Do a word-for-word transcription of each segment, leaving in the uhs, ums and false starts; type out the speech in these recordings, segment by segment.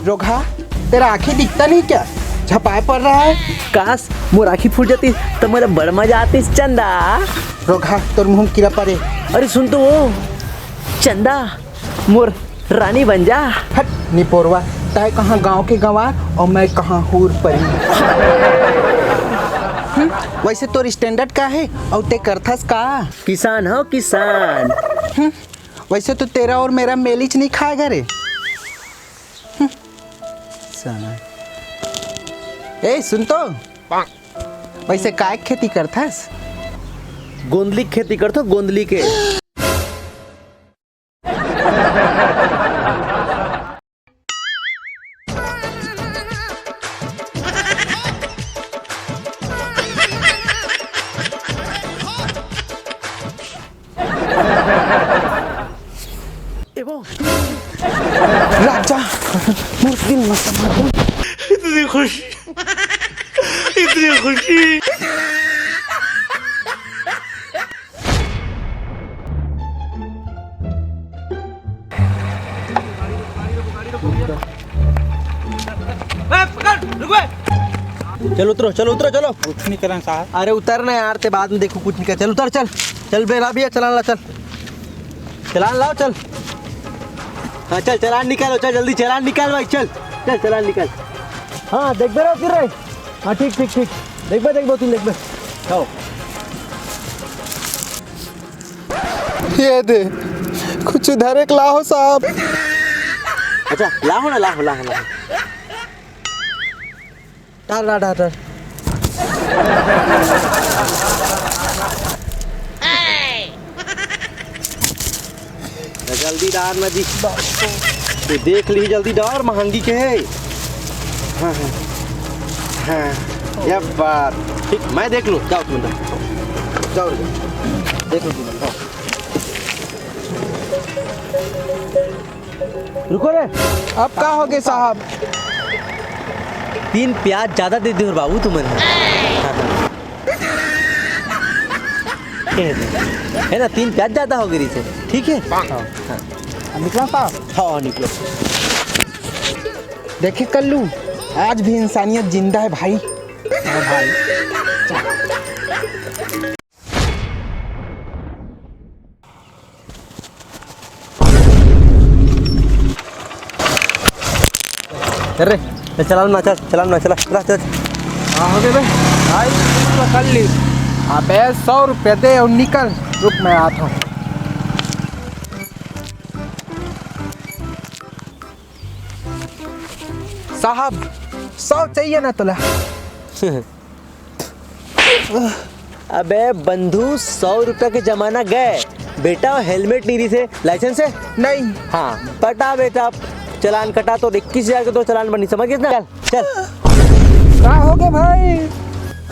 रोगहा, तेरा आँखी दिखता नहीं क्या? झपाए पड़ रहा है। काश मोर आँखी फूट जाती त मोला बड़ मजा आतिस चंदा। रोगहा, तोर मुंह म कीरा परे। अरे सुन तो वो, चंदा, मोर रानी बन जा। हट निपोरवा, तय कहाँ गांव के गंवार अउ मैं कहाँ हूर परी। हम्म, वैसे तोर standard का हे अउ ते करथस का? किसान हो किसान। हम्म, वैसे तो तेरा और मेरा मेलिच नहीं खाएगा रे। हम्म, साला। ए सुन तो, वैसे काय के खेती करथस? गोंदली के खेती करथो, गोंदली के। ए वो। राजा, मोर दिल में समा गया। इतनी खुशी, इतनी खुशी। चल उतरो, चल उतरो, चलो। कुछ नहीं करें साहब। अरे उतर ना यार, ते बाद में देखो, कुछ नहीं कर। चल उतर, चल। चल बेला भैया, चलान ला, चल। चलान लाओ, चल। हाँ चल, चलान निकालो, चल जल्दी चलान निकाल भाई, चल। चल चलान निकाल। हाँ देखबे रहो फिर रे। हाँ ठीक ठीक ठीक। देखबे देखबे तुम देखबे। आओ। ये दे, कुछ धरे के लाहो साहब। अच्छा लाहो ना, लाहो लाहो लाहो। डाल डाल डाल डाल। जल्दी डार ना जी। तू देख ली जल्दी डार, महंगी के है। हाँ हाँ हाँ। क्या बात। ठीक, मैं देख लूँ, जाओ तुम अंदर। जाओ रे। देख लो तुम अंदर। रुको रे। अब का हो गए साहब? तीन प्याज ज्यादा दे दे बाबू तुमन। है ना, तीन प्याज ज्यादा हो गई से, ठीक है? हाँ। हाँ। निकला साहब? हाँ निकलो। देखे कल्लू, आज भी इंसानियत जिंदा है भाई। हाँ भाई। अरे, चल चलान ना, चल चलान ना, चला चला चल। हाँ हो गए बे। भाई तू तो कर ली। अबे सौ रुपये दे और निकल। रुक मैं आता हूँ। साहब, सौ चाहिए ना तोला? अबे बंधु, सौ रुपया के जमाना गए। बेटा, हेलमेट नहीं रही से, लाइसेंस है? नहीं। हाँ, पटा बेटा, चलान कटा तो इक्कीस हजार के तो चलान बनी, समझ गए ना? चल, चल। का हो गए भाई?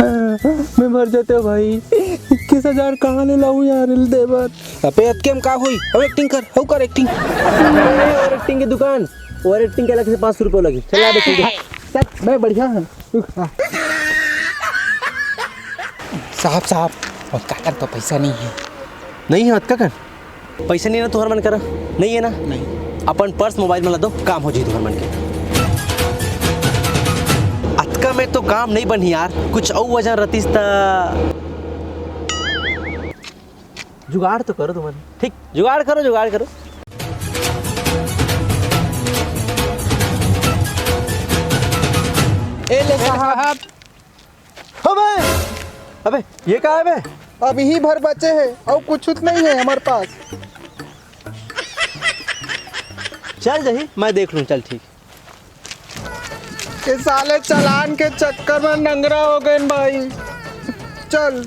मैं मर जाते हो भाई। इक्कीस हजार कहाँ ले लाऊं यार, देवर? अबे अतके में का हुई? अब एक्टिंग कर, हो कर एक्टिंग। और एक्टिंग की दुकान, और एक्टिंग के अलग से पाँच सौ रुपये लगी। चल, आ देखेंगे। सच में बढ़िया है। साहब, साहब, ओतका कन तो पैसा नहीं है। नहीं है ओतका कन? पैसा नहीं है ना तुहर मन करा? नहीं है ना? नहीं। अपन पर्स मोबाइल में ला दो, काम हो जी तुहर मन के। अतका में तो काम नहीं बनी यार, कुछ और वजन रहतीस त। जुगाड़ तो करो तुमन। ठीक, जुगाड़ करो, जुगाड़ करो। ए ले साहब। अबे, अबे, ये का है बे? अब यही भर बचे है, और कुछ नहीं है हमारे पास। चल जही, मैं देख लूँ, चल ठीक। ये साले चालान के चक्कर में नंगरा हो गए भाई। चल।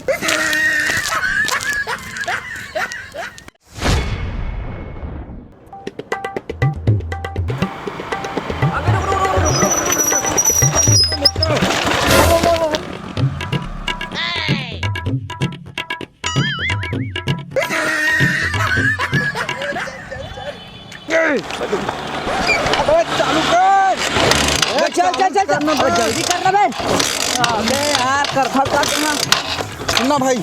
अबे चालू कर। अबे चल, चल, चल, चल। अबे जल्दी कर ना बे। अबे यार, कर फट कर ना। सुन ना भाई,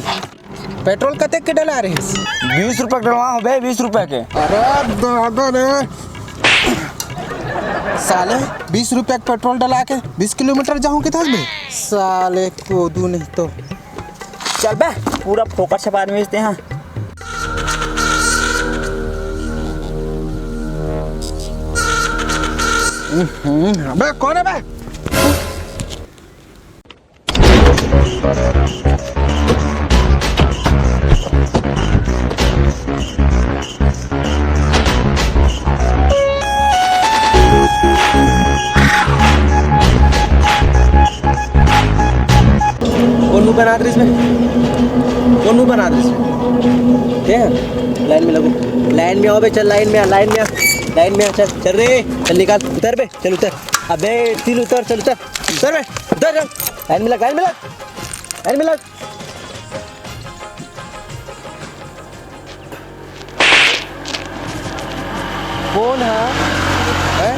पेट्रोल कतेक के डला रहे? बीस रुपया के डलवा हो बे, बीस रुपया के। अरे दादा रे। साले, बीस रुपया के पेट्रोल डला के बीस किलोमीटर जाहूं किथस बे? साले, कोदू नहीं तो। चल बे, पूरा फोकट छपा मिलते हैं। हम्म, अबे कौन है बे? कोन मुंह बना दे इसमें? कोन मुंह बना दे इसमें? लाइन में लगो, लाइन में आओ बे, चल लाइन में आ, लाइन में आ, लाइन में आ, चल, चल रे, चल निकाल, उतर बे, चल उतर, अबे तिल उतर, चल उतर, उतर बे, उतर चल, लाइन में लग, लाइन में लग, लाइन में लग। कोन है? हैं?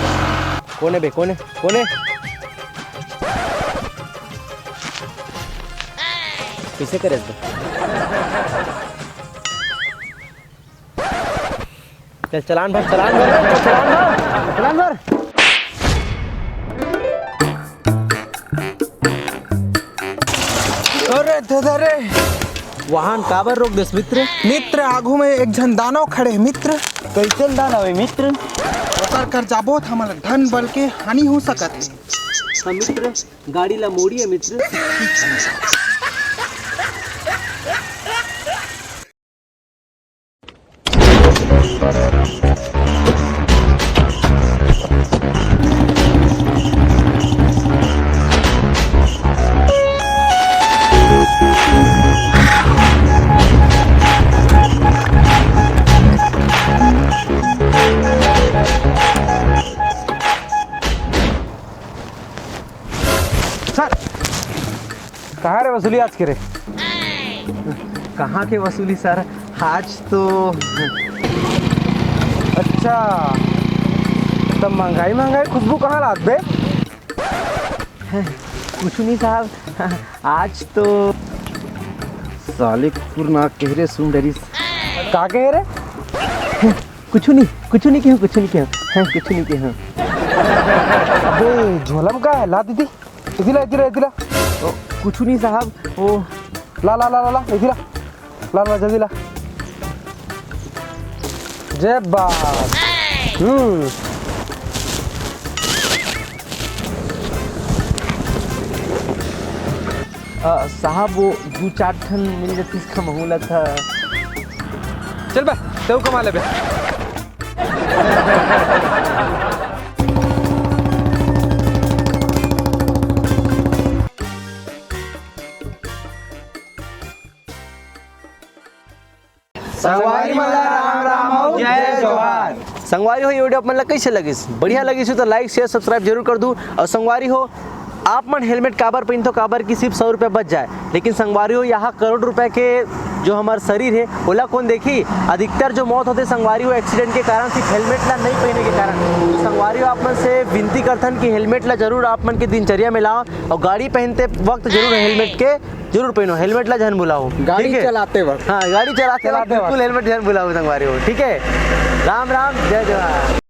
कोन है बे? कोन है? कोन है? कैसे करे बे? चल, चलान भर, चलान भर, चल, चलान भर, चलान भर। अरे दादा रे, वाहन काबर रोक देस मित्र? मित्र, आगू में एक झन दानव खड़े हे मित्र। कैसन दानव हे मित्र? ओकर कर जाबो त हमर धन बल के हानि हो सकत हे। हाँ मित्र, गाड़ी ला मोड़िए मित्र। सर, कहाँ रे वसूली आज के रे? कहाँ के वसूली सर, आज तो। अच्छा, तब महंगाई महंगाई खुशबू कहाँ लात बे? कुछ नहीं साहब, आज तो। साले कुकुर ना कह रे, सुन डरिस। का कह रे? कुछ नहीं, कुछ नहीं कहूँ, कुछ नहीं कहूँ, हाँ, कुछ नहीं कहूँ। अबे झोलम का है, ला दीदी। इधर ला, इधर ला, इधर ला। ओ, कुछ नहीं साहब, वो। ला, ला, ला, ला, ला, इधर ला। ला, ला, जल्दी ला। जय बात। हम्म। अ, साहब, वो दू चार ठन मिल जातिस का महू ला था। चल बे, तेहू कमा ले बे। संगवारी मन ला राम राम अउ जय जोहार। संगवारी हो, ये video आप मन ला कैसे लगिस? बढ़िया लगिस हो तो like, share, subscribe जरूर कर दू। और संगवारी हो, आप मन helmet काबर पहिनथो, काबर कि सिर्फ सौ रुपया बच जाए, लेकिन संगवारी हो, यहाँ करोड़ रुपया के जो हमर शरीर है, ओला कौन देखी? अधिकतर जो मौत होते संगवारी हो accident के कारण, सिर्फ helmet ला नहीं पहने के कारण। तो संगवारी हो, आप मन से विनती करथन कि helmet ला जरूर आप मन के दिनचर्या में लाओ और गाड़ी पहनते वक्त जरूर helmet के जरूर पहनो, helmet ला झन भुलाओ, गाड़ी ठीक है? चलाते वक्त। हाँ, गाड़ी चलाते वक्त चलाते वक्त। बिल्कुल Helmet झन भुलाओ संगवारी हो, ठीक है? राम राम, जय जोहार।